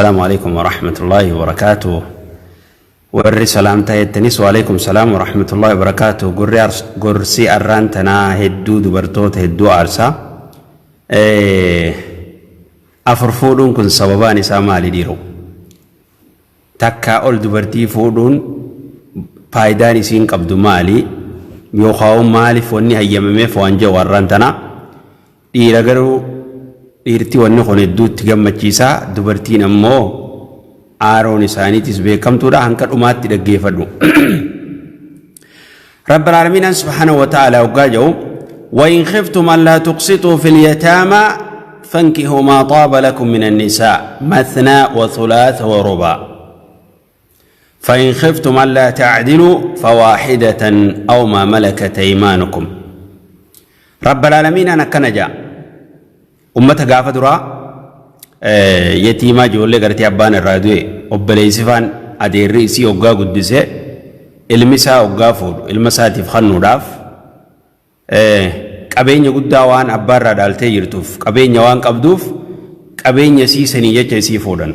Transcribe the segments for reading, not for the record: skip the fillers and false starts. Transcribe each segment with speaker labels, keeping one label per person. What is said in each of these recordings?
Speaker 1: Assalaamu alaikum warahmatullaahi wabarakaatuh. Warri salaamtaa jettanis waalaikum salaam warahmatullaahi wabarakaatuh. Gorsi arraan tanaa hedduu dubartoota hedduu aarsaa. Afur fuudhuun kun sababaan isaa maali dhiiroo? Takkaa ol dubartii fuudhuun faayidaan isiin qabdu maali? Yookaan maaliif wanni hayyamameef waan jedhu arraan tanaa? Dhiira garuu dhiirti wanni kun hedduutti gammachiisa, dubartiin ammoo aaroon isaaniitis beekamtuudha hanqa dhumaatti dhaggeeffadhu. رب العالمين سبحانه وتعالى وقاجو وإن خفتم ألا تقسطوا في اليتامى فانكحوا ما طاب لكم من النساء مثنى وثلاث ورباع فإن خفتم ألا تعدلوا فواحدة أو ما ملكت أيمانكم. رب العالمين أنا كنجا أمتا قافة درا يتيما جولي قرتي أبان الرادوي وبليسفان أدير رئيسي وقا قدسي ilmisaa hoggaa fuudhu ilma isaatiif kennuudhaaf qabeenya guddaa waan abbaarraa dhaaltee jirtuuf qabeenya waan qabduuf qabeenya siisanii jecha isii fuudhan.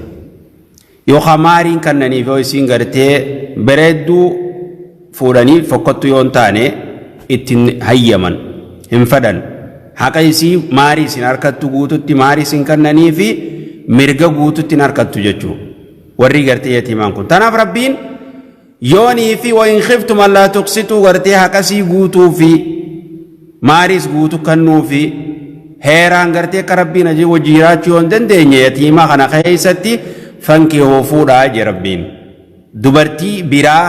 Speaker 1: Yookaan maariin kannaniif yoo isiin gartee bareedduu fuudhanii fokkottu yoo hin taane ittiin hayyaman hin fedhan. Haqa isii maarii isin harkattu guututti maarii isin kannanii fi mirga guututti hin harkattu jechuudha. Warri gartee yatiimaan kun. Tanaaf Rabbiin yoonii fi wayin khiftum allaa tuqsituu gartee haqasii guutuu fi maariis guutuu kennuu fi heeraan gartee akka Rabbiin ajii wajji jiraachuu yoo hin dandeenye yatiimaa kana keessatti fankihuu fuudhaa jee Rabbiin. Dubartii biraa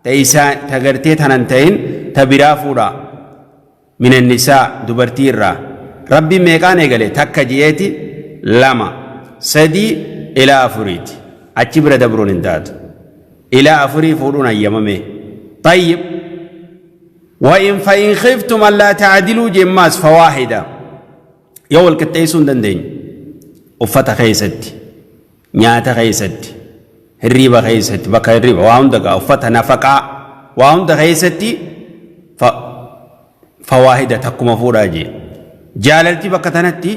Speaker 1: ta isaa ta gartee tanan ta'in ta biraa fuudhaa. Minan nisaa dubartii irraa. Rabbiin meeqaan eegale takka je'eeti lama sadii ilaa afuriiti. Achi bira dabruun hin taatu. Ilaa afurii fuudhuun hayyamame. Tayyib. Wa'in fa'in khiftum allaa ta'adiluu jemmaas fawaahida. Yoo wal qixxeessuu hin dandeenye uffata keessatti, nyaata keessatti, hirriiba keessatti, bakka hirriiba waa hunda gaa uffata nafaqaa waa hunda keessatti fawaahida takkuma fuudhaa jee. Jaalalti bakka tanatti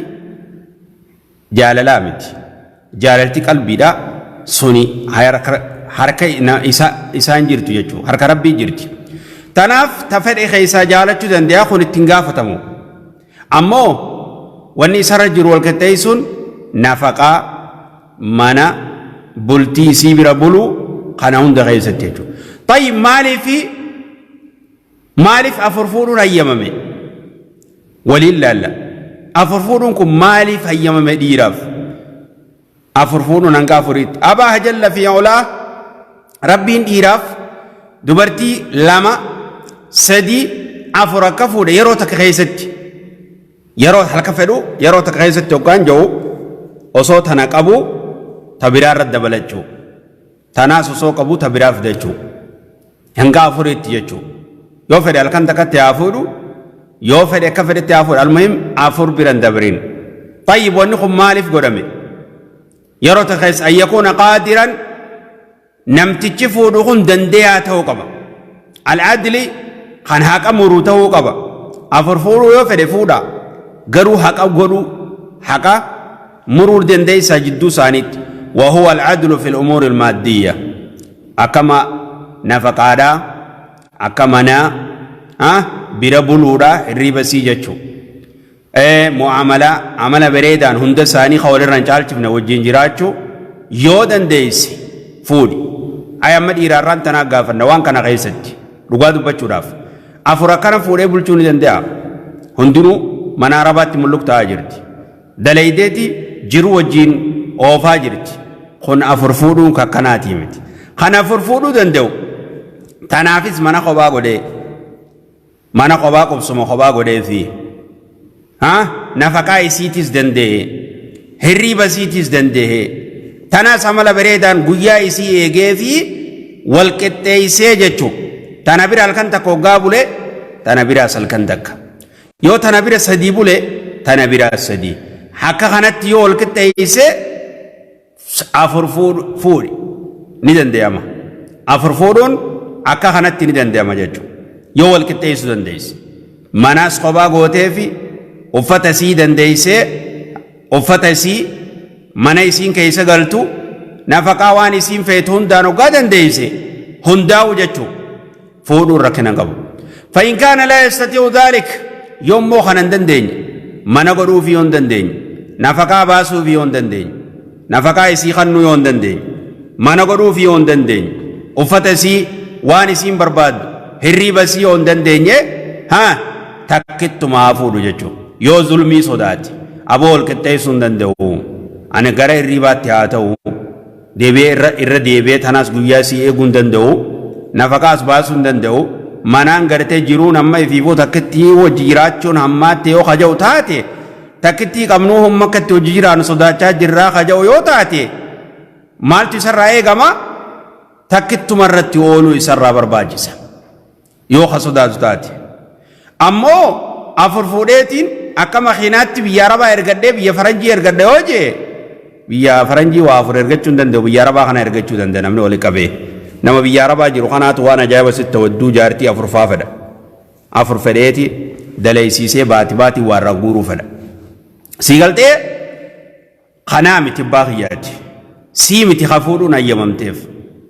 Speaker 1: jaalalaa miti. Jaalalti qalbiidha suni harka isaan jirtu jechuudha. Harka Rabbii jirti. Tanaaf ta fedhe keessaa jaalachuu danda'a kun ittiin gaafatamu. Ammoo wanni isarra jiru wal qixxeessuun nafaqaa mana bultii isii bira buluu kana hunda keessatti jechuudha. Tayyib maaliif afur fuudhuun hayyamame? Waliin laalla. Afur fuudhuun kun maaliif hayyamame dhiiraaf? Afur fuudhuun hanga afuriitti. Abaa jalla fi olaa Rabbiin dhiiraaf dubartii 2 3 4 akka fuudhe yeroo takka keessatti yeroo halka fedhu yeroo takka keessatti hoggaan jiru osoo tana qabu ta biraa irratti dabalachuu tanaas osoo qabu ta biraa fidachuu hanga afuriitti jechuu yoo fedhe halkan takkatti haa fuudhu yoo fedhe akka fedhetti haa fuudhu almuhim afur biran dabriin. Tayyib wanni kun maaliif godhame? Yeroo takka keessa an yakuuna qaadiran namtichi fuudhu kun dandeeyaa ta'uu qaba. Al-adli kan haqa muru ta'uu qaba. Afur fuudhuu yoo fedhe fuudha. Garuu haqa godhuu haqa muruu dandeessaa jidduu isaaniitti. Wahuwa al-adlu fil umuuri al-maaddiyya. Akkama nafaqaadhaa, akka manaa, bira buluudhaa, hirriiba sii jechuu. Mu'amalaa amala bareedaan hunda isaanii kan walirra hin caalchifne wajjin jiraachuu yoo dandeesse fuudhi. Ay amma dhiiraarraan tanaa gaafanna waan kana keessatti dhugaa dubbachuudhaaf. Afur akkana fuudhee bulchuu ni danda'a. Hundinuu mana Arabaatti mulluq ta'aa jirti. Dalaydeeti jiru wajjin oofaa jirti. Kun afur fuudhuun kakkanaatii miti. Kan afur fuudhuu danda'u tanaafis mana kophaa godhee mana kophaa qubsuma kophaa godhee fi nafaqaa isiitis danda'e hirriiba isiitis danda'e tanaas amala bareedaan guyyaa isii eegee fi wal qixxeessee jechuudha. Tana bira halkan takka hoggaa bule tana biraas halkan takka. Yoo tana bira sadii bule tana biraas sadii. Akka kanatti yoo wal qixxeessee afur fuudhi ni danda'ama. Afur fuudhuun akka kanatti ni danda'ama jechuudha. Yoo wal qixxeessuu dandeesse. Manaas kophaa gootee fi uffata isii dandeessee uffata isii Mana isiin keessa galtu, nafaqaa waan isiin feetu hundaan hoggaa dandeeyse hundaa'u jechuu fuudhuun rakkina hin qabu. فإن كان لا يستطيع ذلك, yoommoo kana hin dandeenye, mana godhuufii yoo hin dandeenye, nafaqaa baasuufii yoo hin dandeenye, nafaqaa isii kannuu yoo hin dandeenye, mana godhuufii yoo hin dandeenye, uffata isii, waan isiin barbaaddu, hirriiba isii yoo hin dandeenye, haa takkittumaa fuudhu jechuudha. Yoo zulmii sodaate, aboo wal qixxeessuu hin danda'u, ani gara hirriibaatti haa ta'u deebi'ee irra deebi'ee tanaas guyyaa isii eeguu hin danda'u, nafaqaas baasuu hin danda'u, manaan gartee jiruun amma ifiifuu takkittii wajji jiraachuun hammaatte yoo kaja'u taate, takkittii qabnuu humma akka itti hojii jiraannu sodaachaa jirraa kaja'u yoo taate, maaltu isarraa eegama? Takkittuma irratti ooluu isarraa barbaachisa yoo ka sodaatu taate. Ammoo afur fuudheetiin akka makiinaatti biyya Arabaa ergadhee, biyya faranjii ergadhe yoo jee, biyya faranjii waa afur ergachuu hin danda'u. Biyya Arabaa kana ergachuu danda'a namni wali qabee. Nama biyya Arabaa jiru kanaatu waan ajaa'iba sitti hedduu jaartii afur faa fedha. Afur fedheeti daleeysiisee baati baati waa irraa guuruu fedha. Sii galtee? Kanaa miti abbaa kiyyaati. Sii miti ka fuudhuun hayyamamteef.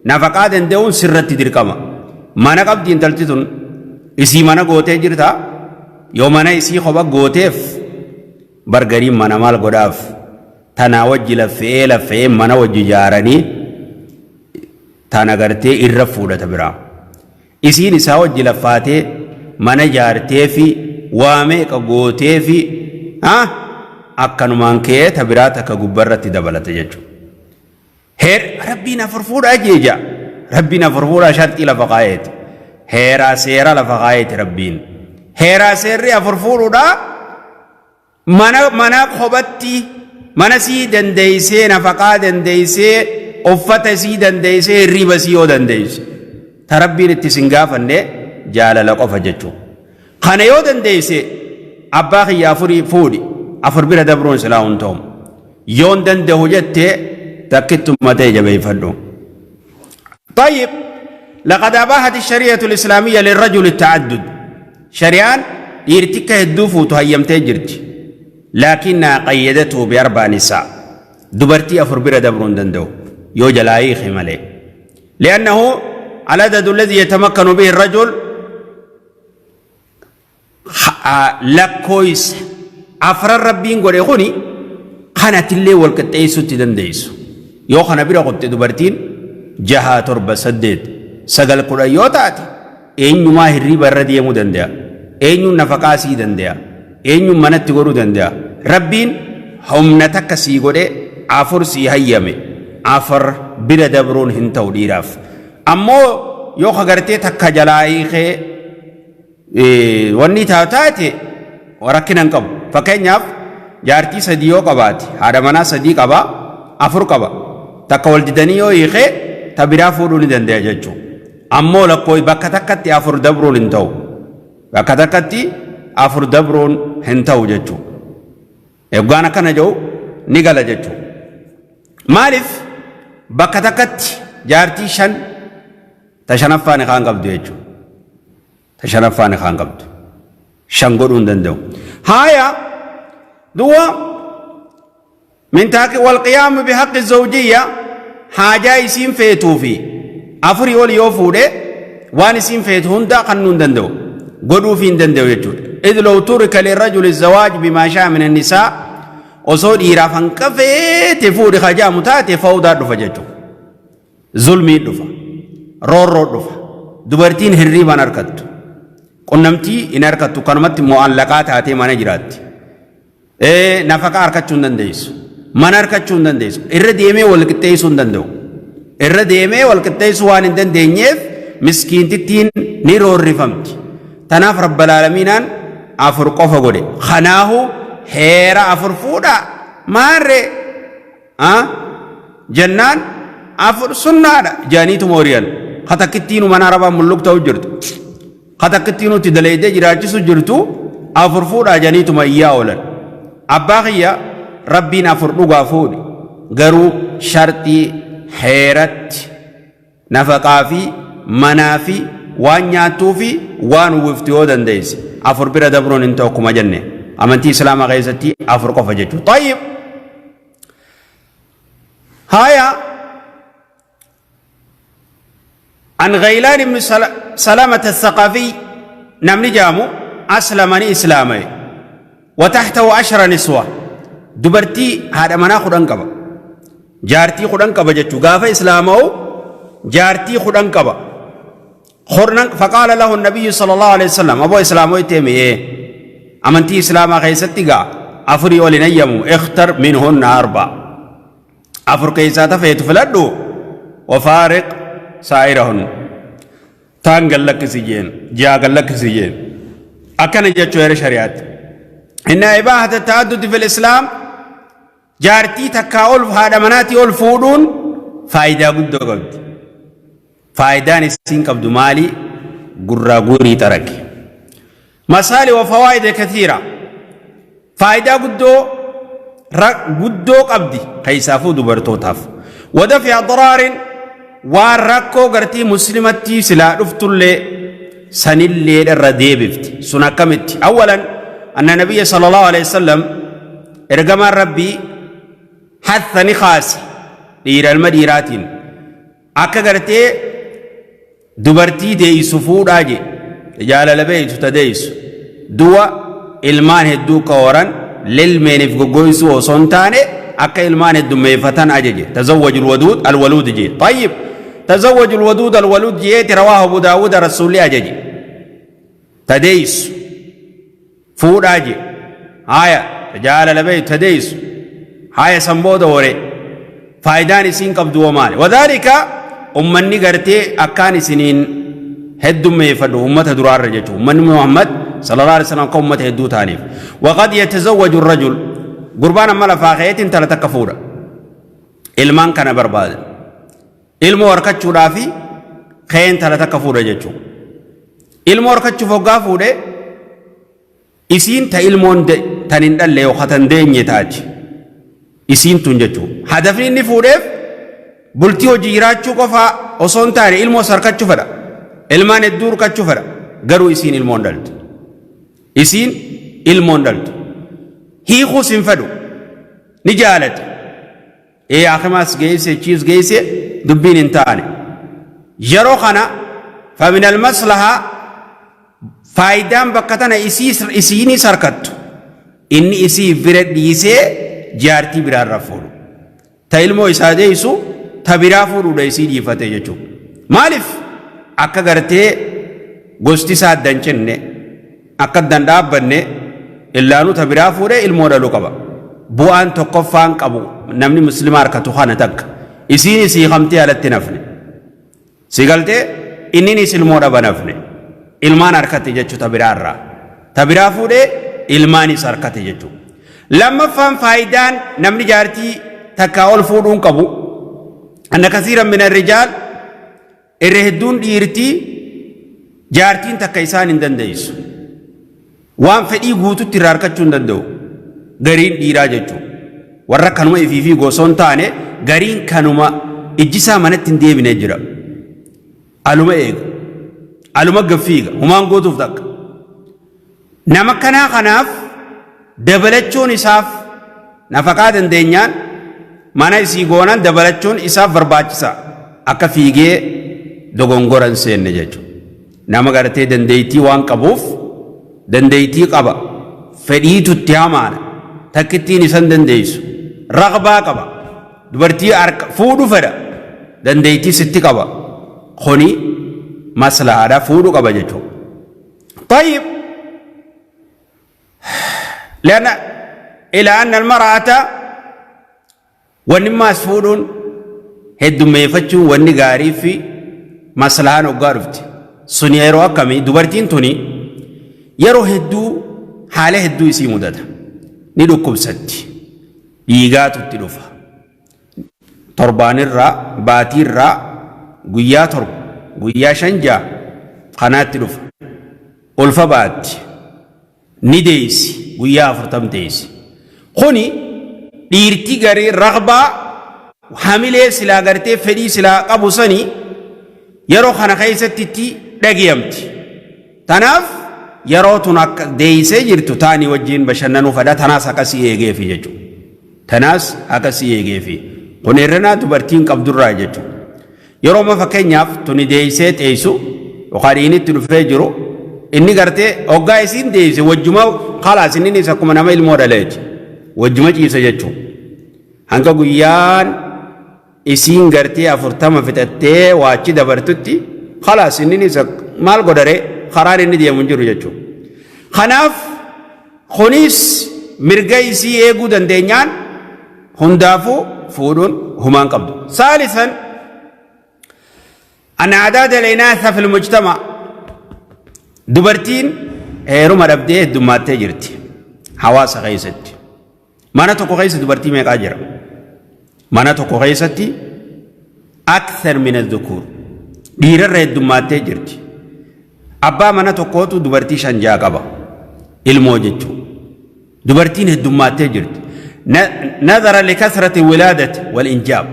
Speaker 1: Nafaqaa danda'uun sirratti dirqama. Mana qabdi intalti tun, isii mana gootee jirta. Yoo mana isii kopha gooteef, bargariin mana maal godhaaf? Tanaa wajji laffe'ee laffe'ee mana wajji ijaaranii tana gartee irra fuudhata biraa. Isiin isaa wajji laffaatee mana ijaarteefi waa meeqa gooteefi akkanumaan ka'ee ta biraa takka gubbarratti dabalata jechuudha. Heer Rabbiin afur fuudhaa jeeja. Rabbiin afur fuudhaa sharxii lafa kaa'eeti. Heeraa seera lafa kaa'eeti Rabbiin. Heeraa seerri afur fuudhuudhaa mana kophatti mana sii dandeeysee, nafaqaa dandeeysee, uffata sii dandeeysee, hirriiba sii yoo dandeeyse, ta Rabbiin itti sin gaafanne jaalala qofa jechuudha. Kana yoo dandeeyse, abbaa kiyya, afurii fuudhi, afur bira dabruun silaa hin ta'u. Yoon danda'u jette, takkittumma ta'e jabeeffadhu. طيب، لقد أباحت الشريعة الإسلامية للرجل التعدد. شريعان dhiirti ka hedduu fuutu hayyamtee jirti. لكنها قيدته بأربع نساء. Dubartii afur bira dabruu hin danda'u yoo jalaa hiike malee. لأنه العدد الذي يتمكن به الرجل. Lakkooysa afran Rabbiin godhe kuni kanatillee wal qixxeessuutti dandeessu. Yoo kana bira qotte, dubartiin jaha, torba, saddeet, sagal, 10 yoo taate, eenyumaa hirriiba irra deemuu danda'a? Eenyuun nafaqaa sii danda'a? Eenyuun manatti godhuu danda'a? Rabbiin humna takka sii godhe, afur sii hayyame. Afur bira dabruun hin ta'u dhiiraaf. Ammoo yoo kagartee takka jalaa hiikee wanni taate, rakkina hin qabu. Fakkeenyaaf, jaartii sadii yoo qabaate, haadha manaa sadii qaba, afur qaba, takka wal didanii yoo hiikee, ta biraa fuudhuu ni danda'a jechuudha. Ammoo lakkoo bakka takkatti afur dabruun hin ta'u. Bakka takkatti afur dabruun hin ta'u jechuudha. Eeggaan akkana jedhu ni gala jechuudha. Maaliif? Bakka takkatti jaartii shan, ta shanaffaan kaan qabdu jechuudha. Ta shanaffaan kaan qabdu. Shan godhuu hin danda'u. Haaya, du'a من تاك والقيام بحق الزوجية. Haajaa isiin feetuu fi afurii ol yoo fuudhe, waan isiin feetu hunda kannuu hin danda'u. Godhuufii hin danda'u jechuudha. إذ لو ترك للرجل الزواج بما شاء من النساء, osoo dhiiraaf hanqa feete fuudhi hajaamu taate, fawdaa dhufa jechuudha. Zulmii dhufa. Roorroo dhufa. Dubartiin hirriiba hin harkattu. Qunnamtii hin harkattu, kanumatti mo'allaqaa taatee mana jiraatti. Nafaqaa harkachuu hin dandeessu. Mana harkachuu hin dandeessu. Irra deemee wal qixxeessuu hin danda'u. Irra deemee wal qixxeessuu waan hin dandeenyeef, miskiintittiin ni roorrifamti. Tanaaf Rabbal Aalamiinaan afur qofa godhe. Kanaahu heera afur fuudhaa maarree jennaan, afur sunnaadha jedhaniituma horiyan. Katakkittiinu mana Arabaa mulluq ta'u jirtu. Katakkittiinutti daleedee jiraachisu jirtu, afur fuudhaa jedhaniituma iyyaa oolan. Abbaa kiyya, Rabbiin afur dhugaa fuudhi. Garuu sharxii heeratti nafaqaa fi manaa fi waan nyaattuu fi waan uwwiftu yoo dandeesse, afur bira dabruun hin ta'u. Akkuma jenne, amantii Islaamaa keessatti afur qofa jechuudha. طيب. Haya an Ghaylaan ibn Salamata Thaqafi namni jaamu aslama ni islaamaye. Wa tahtahu ashra niswa dubartii haadha manaa 10 qaba. Jaartii 10 qaba jechuu gaafa islaama'u jaartii 10 qaba. Kurnan faqaala lahu nabiyyu sallallahu alaihi wasallam aboo islaamoo itti himi ee amantii islaamaa keessatti gaa afurii ol hin ayyamu ikhtar minhunna arba afur keessaa tafeetu filadhu wafaariq saa'irahun taan gallakkisi jeen jaa gallakkisi jeen akkana jechuu heera shari'aatti inna ibaahata ta'addudi fil islaam Jaartii takkaa ol haadha manaatii ol fuudhuun faayidaa guddoo qabdi. Faayidaan isiin qabdu maali? Gurraa guurii xaraqi. Masaali wa fawaayida kathiira. Faayidaa guddoo guddoo qabdi keessaafuu dubartootaaf. Wadafi adraarin waan rakkoo gartii muslimattii silaa dhuftullee sanillee irra deebifti. Sun akkamitti? Awwalan anna nabiyya sallallahu alaihi wasallam Ergamaan Rabbii hatha ni kaase dhiira ilma dhiiraatiin akka gartee dubartii deeysu fuudhaa jee jaalala beeytu ta deeysu du'a ilmaan hedduu akka horan lilmeeniif goggoysuu osoo hin taane akka ilmaan heddummeeffatan ajaje tazawwaju alwaduud alwaluud jee tayyib tazawwaju alwaduud alwaluud jeeti rawaahu abu daawuda rasuulli ajaje ta deeysu fuudhaa jee haaya ta jaalala beeytu ta deeysu haaya san booda hore faayidaan isiin qabdu hoo maali wadhaalika ummanni gartee akkaan isiniin heddummeeffadhu ummata duraarra jechuudha ummanni Muhammad sallallahu alaihi wasallam akka ummata hedduu ta'aniif waqad yatazawwaju rajul gurbaan amma lafaa ka'eetti intala takka fuudha ilmaan kana barbaada ilmoo harkachuudhaafi ka'ee intala takka fuudha jechuudha. Ilmoo harkachuuf hoggaa fuudhe isiin ta ilmoon tan hin dhalle yookaan tan deenye taati. Isiin tun jechuudha. Hadafni inni fuudheef bultii hojii jiraachuu qofaa osoo hin taane ilmoo harkachuu fedha. Ilmaan hedduu harkachuu fedha. Garuu isiin ilmoo hin dhaltu. Isiin ilmoo hin dhaltu. Hiikuus hin fedhu. Ni jaalata. Ee hakimaas geesse achiis geesse dubbiin hin taane. Yeroo kana famin almaslaha faayidaan bakka tana isiinis harkattu inni isii bira dhiisee jaartii biraarra fuudhu. Ta ilmoo isaa deessu ta biraa fuudhuudha isii dhiifate jechuudha. Maaliif akka gartee gosti isaa adda hin cinne Akka adda hin dhaabbanne illaanuu ta biraa fuudhee ilmoo dhaluu qaba. Bu'aan tokkoffaan qabu namni muslima harkatu kana takka. Isiinis hiikamtee alatti hin hafne. Si galtee inninis ilmoo dhaba hin hafne. Ilmaan harkate jechuu ta biraa irraa. Ta biraa fuudhee ilmaanis harkate jechuu. Lammaffaan faayidaan namni jaartii takkaa ol fuudhuun qabu anna kasiiran min arrijaal Irra hedduun dhiirtii jaartiin takka isaan hin dandeessu. Waan fedhii guututti irraa harkachuu hin danda'u. Gariin dhiiraa jechuudha. Warra kanuma ifii fi osoo hin taane gariin kanuma ijjisaa manatti hin deebine jira. Aluma eega. Aluma gaffiiga. Humaan gootuuf takka. Nama kanaa kanaaf dabalachuun isaaf nafaqaa dandeenyaan mana isii goonan dabalachuun isaaf barbaachisa akka fiigee dogongora hin seenne jechuudha. Nama gartee dandeettii waan qabuuf dandeettii qaba fedhiitu itti hamaadha takkittiin isan dandeessu raqbaa qaba dubartii harka fuudhu fedha dandeettii sitti qaba kuni maslahaadha fuudhu qaba jechuudha. طيب لأن إلى أن المرأة wanni maas fuudhuun heddummeeffachuun wanni gaarii fi maslahaan hoggaa dhufte sun yeroo akkamii dubartiin tuni yeroo hedduu haala hedduu isii mudata ni dhukkubsatti dhiigaatu itti dhufa Torbaanirraa, baatiirraa guyyaa 7, guyyaa 5 6 kanaatti dhufa. Ulfa baatti. Ni deessi, guyyaa 40 teessi. Kuni dhiirti garii ragbaa hamilee silaa gartee fedhii silaa qabu sani yeroo kana keessatti itti dhagiyamti. Tanaaf yeroo tun akka deeysee jirtu taanii wajjiin bashannanuu fedha tanaas akkasii eegeefi jechuudha. Tanaas akkasii eegeefi. Kun hir'inaa dubartiin qabdurraa jechuudha. Yeroo amma fakkeenyaaf tuni deeysee teessu yookaan dhiinitti dhufee jiru inni gartee hoggaa isiin deeyse wajjuma khalaas inninis akkuma nama ilmoo dhaleeti. Wajjuma ciisa jechuudha. Hanga guyyaan isiin gartee 40 fixattee waachi dabartutti khalaas inninis maal godharee karaan inni deemu hin jiru jechuudha. Kanaaf kunis mirga isii eeguu dandeenyaan hundaafuu fuudhuun humaan qabdu. Saalisan an adaada al-inaatha fil mujtama dubartiin heeruma dhabdee heddummaattee jirti hawaasa keessatti. Mana tokko keessa dubartii meeqaa jira? Mana tokko keessatti akthar min adh-dhukuur dhiirarra heddummaattee jirti. Abbaa mana tokkootu dubartii shan ja'a qaba. Ilmoo jechuun. Dubartiin heddummaattee jirti. Nadara likasrati wilaadati wal injaab.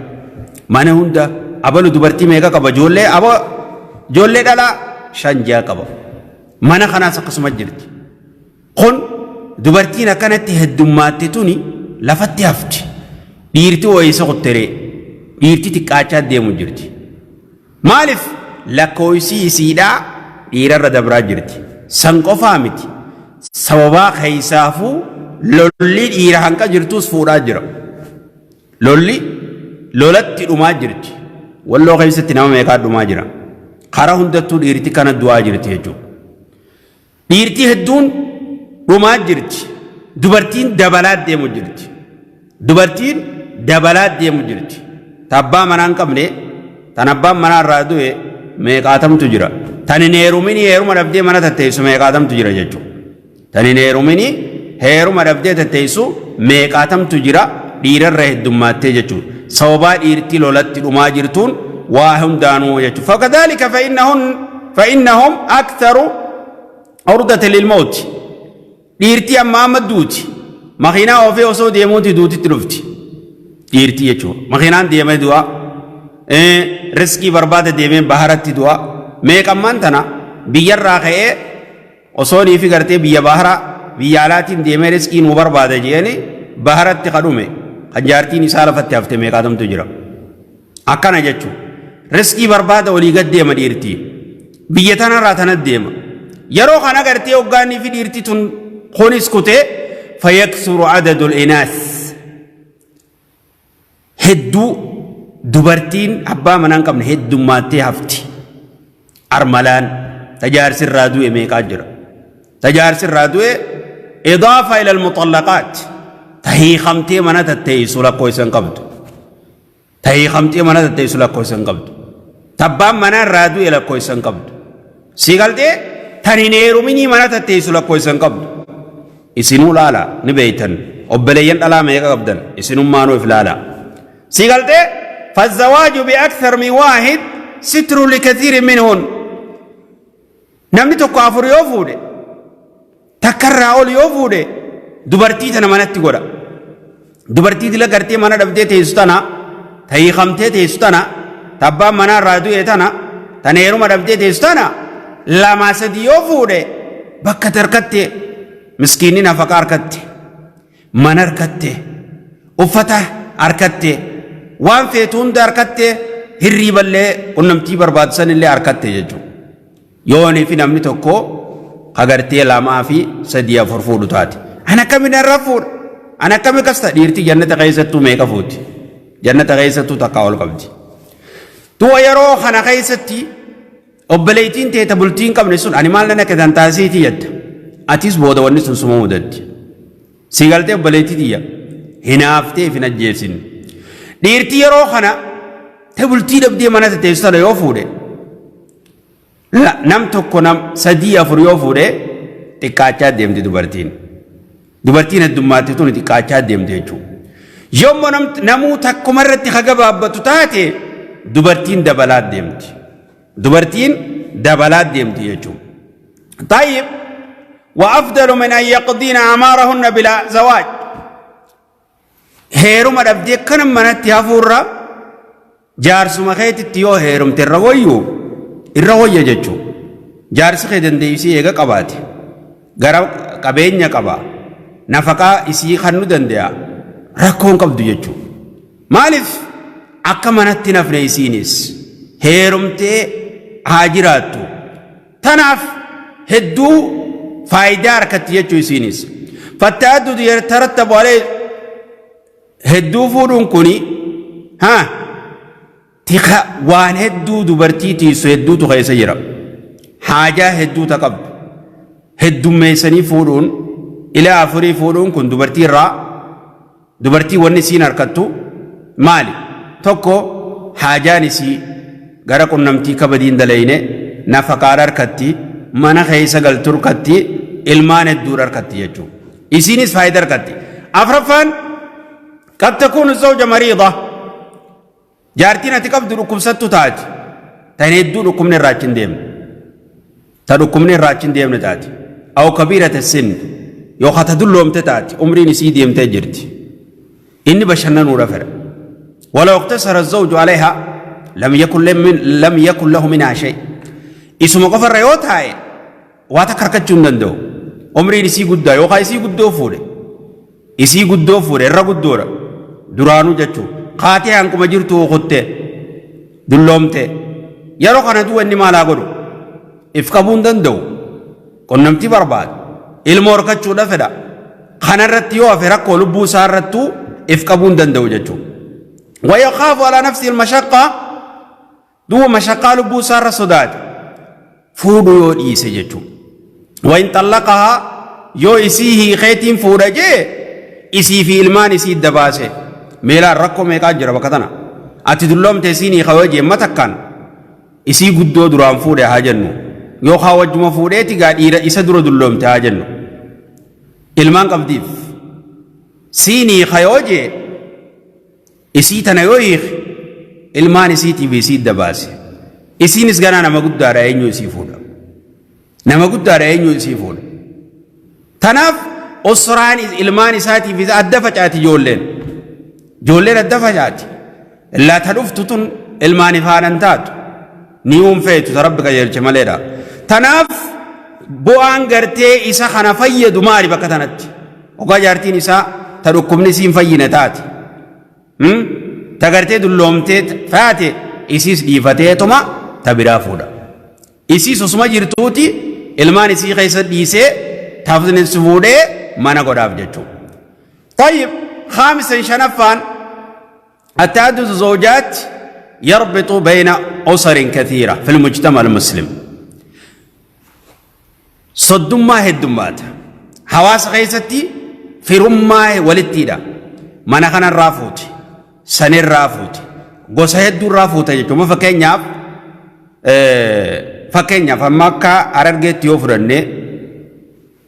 Speaker 1: Mana hunda abalu dubartii meeqa qaba? Ijoollee aba ijoollee dhalaa shan ja'a qaba. Mana kanaas akkasuma jirti. Kun dubartiin akkanatti heddummaatte tuni lafatti hafti. Dhiirti wayisa kutteree dhiirti xiqqaachaa deemu jirti. Maaliif lakkooysii isiidhaa dhiirarra dabraa jirti. San qofaa miti. Sababaa keessaafuu lolli dhiira hanqa jirtus fuudhaa jira. Lolli lolatti dhumaa jirti. Walloo keessatti nama meeqaa dhumaa jira. Karaa hundattuu dhiirti kana du'aa jirti jechuudha. Dhiirti hedduun dhumaa jirti. Dubartiin dabalaa deemu jirti. Dubartiin dabalaa deemu jirti. Ta abbaa manaa hin qabne, tan abbaan manaa irraa du'e meeqaatamtu jira. Tan hin heerumini heeruma dhabdee mana tatteessu meeqaatamtu jira jechuudha. Tan hin heerumini heeruma dhabdee tatteessu meeqaatamtu jira dhiirarra heddummaattee jechuudha. Sababaa dhiirti lolatti dhumaa jirtuun waa hundaanuu jechuudha. Fakadhaalika fa'innahum aktharu urdata lil mawti. Dhiirti amma amma duuti. Makiinaa oofee osoo deemuuti duutitti dhufti. Dhiirti jechuudha. Makiinaan deemee du'a. Riskii barbaada deemee baharatti du'a. Meeqammaan tana biyyarraa ka'ee osoo niifi gartee biyya baharaa biyya alaatiin deemee riskii nuu barbaada jeeni baharatti ka dhume kan jaartiin isaa lafatti hafte meeqaatamtu jira. Akkana jechuun riskii barbaada olii gad deema dhiirti. Biyya tanarraa tana deema. Yeroo kana gartee hoggaanii fi dhiirti tun kunis kutee fayaksuru adadul inaas. Hedduu dubartiin abbaa manaa hin qabne heddummaattee hafti. Armalaan tajaarsi irraa du'e meeqaa jira. Tajaarsi irraa du'e idaafa ila almuxallaqaat tahiikamtee mana tatteessu lakkoofsa hin qabdu. Tahiikamtee mana tatteessu lakkoofsa hin qabdu. Tabbaan manaa irraa du'e lakkoofsa hin qabdu. Sii galtee tan hin heeruminii mana tatteessu lakkoofsa hin qabdu. Isinuu laala ni beeytan. Obboleeyyan dhalaa meeqa qabdan isinummaanuu if laala. Sii galtee fazzawaaju bi'akthar min waahid sitru likathiirin minhun. Namni tokko afur yoo fuudhe takkarraa ol yoo fuudhe dubartii tana manatti godha. Dubartii dila gartee mana dhabdee teessu tana ta hiikamtee teessu tana ta abbaan manaa irraa du'e tana tan heeruma dhabdee teessu tana lamaa sadi yoo fuudhe bakka tarkatte miskiinni nafaqa harkatte mana harkatte uffata harkatte waan feetu hunda harkatte hirriiballee qunnamtii barbaachisan illee harkatte jechuudha. Yoonii fi namni tokko ka gartee lamaa fi sadii afur fuudhu taate. An akkamiin irra fuudha? An akkami akkas ta'a? Dhiirti jannata keessattuu meeqa fuuti? Jannata keessattuu takkaa ol qabdi. Du'a yeroo kana keessatti obboleettiin teeta bultii hin qabne sun ani maal nan akka tan taasiitii jetta. Atis booda wanni sun suma mudatti. Si galtee obboleettii tiyya hinaaftee if hin ajjeesin. Dhiirti yeroo kana ta bultii dhabdee mana teessu tana yoo fuudhe Nam tokko nam sadii afur yoo fuudhe xiqqaachaa deemti dubartiin. Dubartiin heddummaatti tuni xiqqaachaa deemti jechuudha. Yommuu namuu takkuma irratti ka gabaabbatu taate dubartiin dabalaa deemti. Dubartiin dabalaa deemti jechuudha. طيب وأفضل من أن يقضين أعمارهن بلا زواج Heeruma dhabdee akkana manatti hafuurra jaarsuma keetitti yoo heerumte irra wayyu irra wayya jechuudha. Jaarsi kee dandeessii eega qabaate gara qabeenya qaba nafaqaa isii kannu danda'a rakkoon qabdu jechuudha. Maaliif Akka manatti nafne isiinis heerumtee haa jiraattu. Tanaaf hedduu faayidaa harkatti jechuu isiinis. Fatta'addudu yatarattabu alee hedduu fuudhuun kuni haa tika waan hedduu dubartii tiisu hedduutu keessa jira. Haajaa hedduu ta qabdu. Heddummeessanii fuudhuun ilaa afurii fuudhuun kun dubartii irraa Dubartii wanni isiin harkattu maali? Tokko haajaan isii gara qunnamtii kabadii hin dalayne, nafaqaadha harkatti, mana keessa galtu harkatti, ilmaan hedduudha harkatti jechuudha. Isiinis faayida harkatti. Afraffaan qad takuunu zawja mariida. Jaartiin ati qabdu dhukkubsattu taati. Tan hedduu dhukkubni irraa achi hin deemne. Ta dhukkubni irraa achi hin deemne taati. Aw kabiirata sin yookaan ta dulloomte taati. Umriin isii deemtee jirti. Inni bashannanuudha fedha. Walaw iqtasara zawju alayha lam yakun lam yakun lahu minhaa shay. Isuma qofarra yoo taa'e waa takka harkachuu hin danda'u. Umriin isii guddaa yookaan isii guddoo fuudhe. Isii guddoo fuudhe irra guddoodha. Duraanuu jechuu. Kaatee hanquma jirtu kutte. Dulloomte. Yeroo kana du'a inni maal haa godhu? If qabuu hin danda'u. Qunnamtii barbaada. Ilmoo horkachuudha fedha. Kanarratti yoo hafe rakkoo lubbuu isaa irrattuu if qabuu hin danda'u jechuudha. Wayakaafu alaa nafsi ilmashaqqa Duuba mashaqqaa lubbuu isaa irra sodaate fuudhuu yoo dhiise jechuudha. Wain xallaqahaa yoo isii hiikeetiin fuudha jee isii fi ilmaan isii idda baase meelaan rakkoo meeqaa jira bakka tana. Ati dulloomte isiin hiika yoo jee matakkaan isii guddoo duraan fuudhe haa jennu yookaan wajjuma fuudheeti gaa dhiira isa dura dulloomte haa jennu. Ilmaan qabdiif siin hiika yoo jee Isii tana yoo hiike ilmaan isiitiif isii idda baase. Isiinis ganaa nama guddaadha eenyu isii fuudha. Nama guddaadha eenyu isii fuudha. Tanaaf usraan ilmaan isaatiif isa adda facaati ijoolleen. Ijoolleen adda facaati. Illaa ta dhuftu tun ilmaaniif haadhan taatu. Ni uumfeetu ta rabbi qajeelche maleedha. Tanaaf bu'aan gartee isa kana fayyadu maali bakka tanatti? Hoggaa jaartiin isaa ta dhukkubni isii hin fayyine taate. Ta gartee dulloomtee taate isiis dhiifateetuma ta biraa fuudha. Isiis osuma jirtuuti ilmaan isii keessa dhiisee tafni si fuudhee mana godhaaf jechuudha. طيب خامسا شنفان التعدد الزوجات يربط بين أسر كثيرة في المجتمع المسلم Soddummaa heddummaata. Hawaasa keessatti firummaa walitti hidha. Mana kanarraa fuuti. Sanirraa fuuti. Gosa hedduurraa fuuta jechuudha. Fakkeenyaaf fakkeenyaaf amma akka Harargeetti yoo fudhanne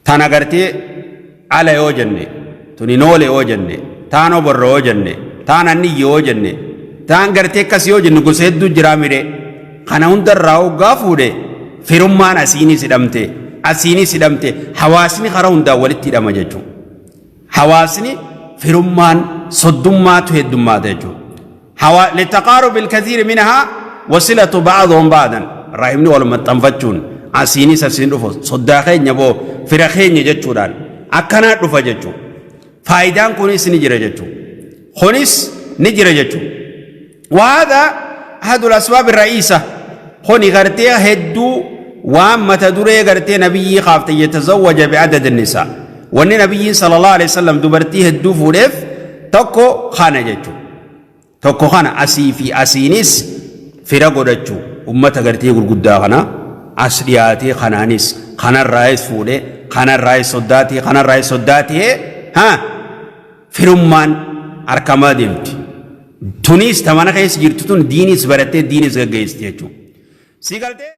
Speaker 1: tana gartee ala yoo jenne tuni noole yoo jenne taan oborro yoo jenne taan anniyye yoo jenne taan gartee akkas yoo jenne gosa hedduu jiraa miree. Kana hundarraa hoggaa fuudhe firummaan asiinis hidhamte asiinis hidhamte hawaasni karaa hundaan walitti hidhama jechuudha. Hawaasni firummaan soddummaatu heddummaata jechuudha. Hawa litaqaarubi alkathiiri minhaa wasilatu ba'aduhum ba'dan rahimni wal maxxanfachuun asiinis asiin dhufu soddaa keenya boo fira keenya jechuudhaan akkanaa dhufa jechuudha. Faayidaan kunis ni jira jechuudha. Kunis ni jira jechuudha. وهذا أحد الأسباب الرئيسة خوني غرتي هدو وان متى دري غرتي نبي خافت يتزوج بعدد النساء وان نبي صلى الله عليه وسلم دبرتي هدو فوريف تكو خانة جتشو تكو خانة أسي في أسينيس فيرا godhachuu ummata gartee gurguddaa kana as dhiyaatee kanaanis kanarraayis fuudhee kanarraayis soddaatee kanarraayis soddaatee haa firummaan arkamaa deemti. Tuniis ta mana keessa jirtu tun diiniis barattee diiniis gaggeessiti jechuudha. Si galtee?